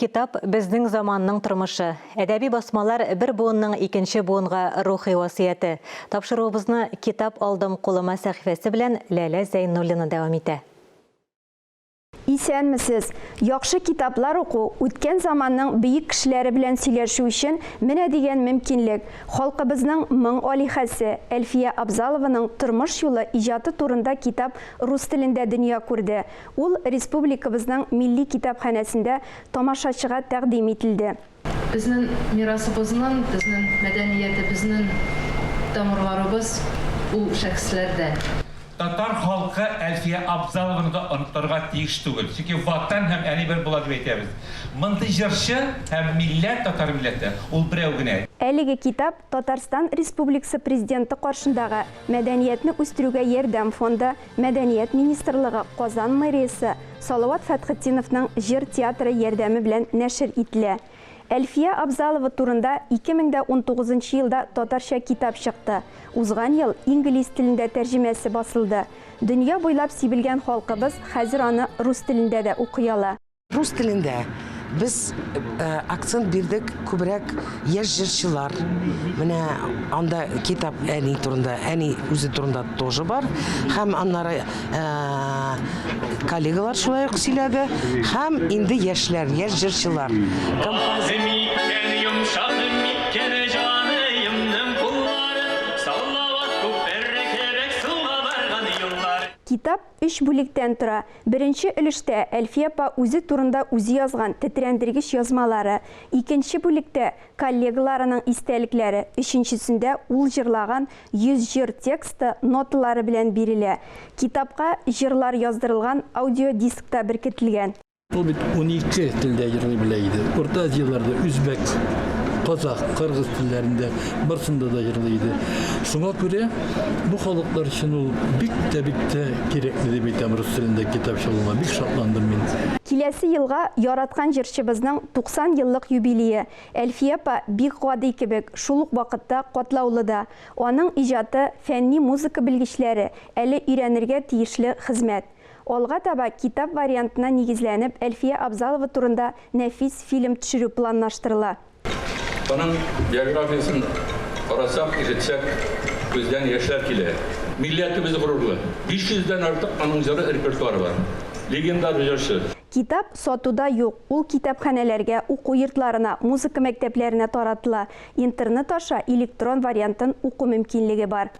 Китап, безнең заманның тормышы. Әдәби басмалар бер буынның икенче буынга рухи васыяте. Тапшыруыбызны Китап алдым кулыма сәхифәсе белән Ләлә Зәйнуллина дәвам итә. Исәнмесез! Яхшы китаплар уку, үткән заманның бөек кешеләре белән сөйләшү өчен менә дигән мөмкинлек. Халкыбызның моң алиһәсе, Әлфия Абзалованың тормыш юлы, иҗаты турында китап рус телендә дөнья күрде. Ул республикабызның Милли китапханәсендә тамашачыга тәкъдим ителде. Безнең мирасыбызның, безнең мәдәниятебезнең тамырларыбыз ул шәхесләрдә. Татар халкы Әлфия Абзалованы да онытырга тиеш түгел. Чөнки Ватан һәм әни бер була дип әйтәбез. Мондый җырчы һәм милләт, татар милләте, ул берәү генә. Әлеге китап Татарстан Республикасы Президенты каршындагы Мәдәниятне үстерүгә ярдәм фонды, Мәдәният министрлыгы, Казан мэриясе, Салават Фәтхетдиновның Җыр театры ярдәме белән нәшер ителә. Әлфия Абзалова турында 2019 нчы елда татарча китап чыкты. Узган ел инглиз телендә тәрҗемәсе басылды. Дөнья буйлап сибелгән халкыбыз хәзер аны рус телендә дә укый ала. Рус телендә без акцент бирдек күбрәк яшь җырчылар. Менә анда китап әни турында, әни үзе турында тоже бар. Һәм аннары коллегалар шулай ук сөйләде. Һәм инде яшьләр, яшь җырчылар. Композитор. Китап Өч бүлектән тора. Беренче өлештә Әлфия апа үзе турында үзе язган тетрәндергеч язмалары, икенче бүлектә, коллегаларының истәлекләре, өченчесендә ул җырлаган 100 җыр тексты ноталары белән бирелә. Китапка җырлар яздырылган аудиодиск та беркетелгән. Ул бит 12 телдә җырлый белә иде. Урта Азияләрдә үзбәк, казах, кыргыз телләрендә барсында да җырлый иде. Шуңа күрә бу халыклар өчен ул бик тә бик тә кирәкле дип әйтәм рус телендә китап чыгуына. Бик шатландым мин. Киләсе елга яраткан җырчыбызның 90 еллык юбилее. Әлфия апа бик гади кебек, шул ук вакытта катлаулы да. Аның иҗаты, фәнни музыка белгечләре әле өйрәнергә тиешле хезмәт. Алга таба китап вариантына нигезләнеп Әлфия Абзалова турында нәфис фильм төшерү планлаштырыла. Аның биографиясен карасак, ишетсәк, күздән яшьләр килә. Милләтебез горурлы. 500 дән артык аның җыры репертуары бар. Легендар җырчы. Китап сатуда юк, ул китапханәләргә, уку йортларына, музыка мәктәпләренә таратыла, интернет аша электрон вариантын уку мөмкинлеге бар.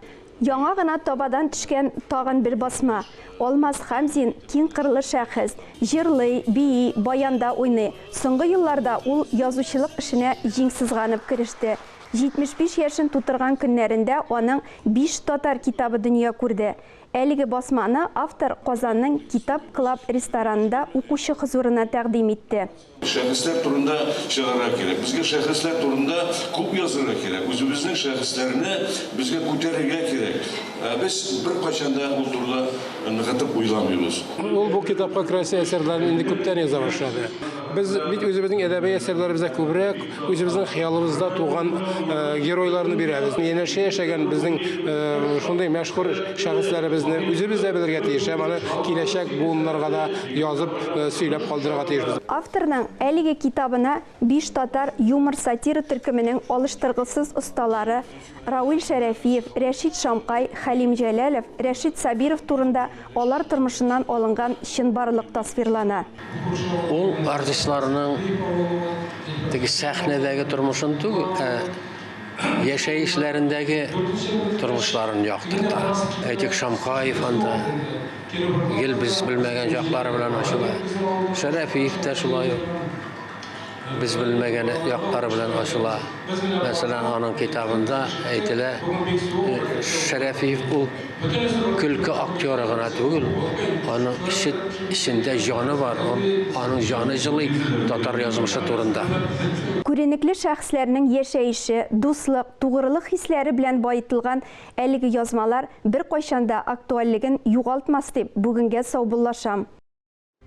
Яңа гына табадан төшкән тагын бер басма. Алмаз Хәмзин, киң кырлы шәхес. Җырлый, бии, баянда уйный. Соңгы елларда ул язучылык эшенә җиң сызганып кереште. 75 яшен тутырган көннәрендә аның биш татар китабы дөнья күрде. Әлеге басманы автор Казанның Китап Клаб ресторанында укучы хозурына тәкъдим итте. Шәхесләр турында чыгарырга кирәк. Безгә шәхесләр турында күп язырга кирәк. Үзебезнең шәхесләрне безгә күтәрергә кирәк. Ә без беркайчан да ул турыда ныгытып уйламыйбыз. Ул бу китапка керәсе әсәрләрне инде күптән яза башлады. Без бит үзебезнең әдәби әсәрләребездә күбрәк үзебезнең хыялыбызда туган геройларны бирәбез. Янәшә яшәгән безнең шундый мәшһүр шәхесләребезне үзебез дә белергә тиеш һәм аны киләчәк буыннарга да язып, сөйләп калдырырга тиешбез. Авторның әлеге китабына биш татар юмор-сатира төркеменең алыштыргысыз осталары Равил Шәрәфиев, Рәшит Шамкай, Хәлим Җәләлов, Рәшит Сабиров турында алар тормышыннан алынган чынбарлык тасвирлана. Ул артистларның теге сәхнәдәге тормышын түгел, ә яшәешләрендәге тормышларын яктырта. Әйтик, Шамкаев анда гел без белмәгән яклары белән ачыла. Шәрәфиев тә шулай ук. Без белмәгән яклары белән ачыла. Мәсәлән, аның китабында әйтелә, Шәрәфиев ул көлке актеры гына түгел, аның эче, эчендә җаны бар, аның җаны җылый татар язмышы турында. Күренекле шәхесләрнең яшәеше, дуслык, тугрылык хисләре белән баетылган әлеге язмалар беркайчан да актуальлеген югалтмас дип бүгенгә саубуллашам.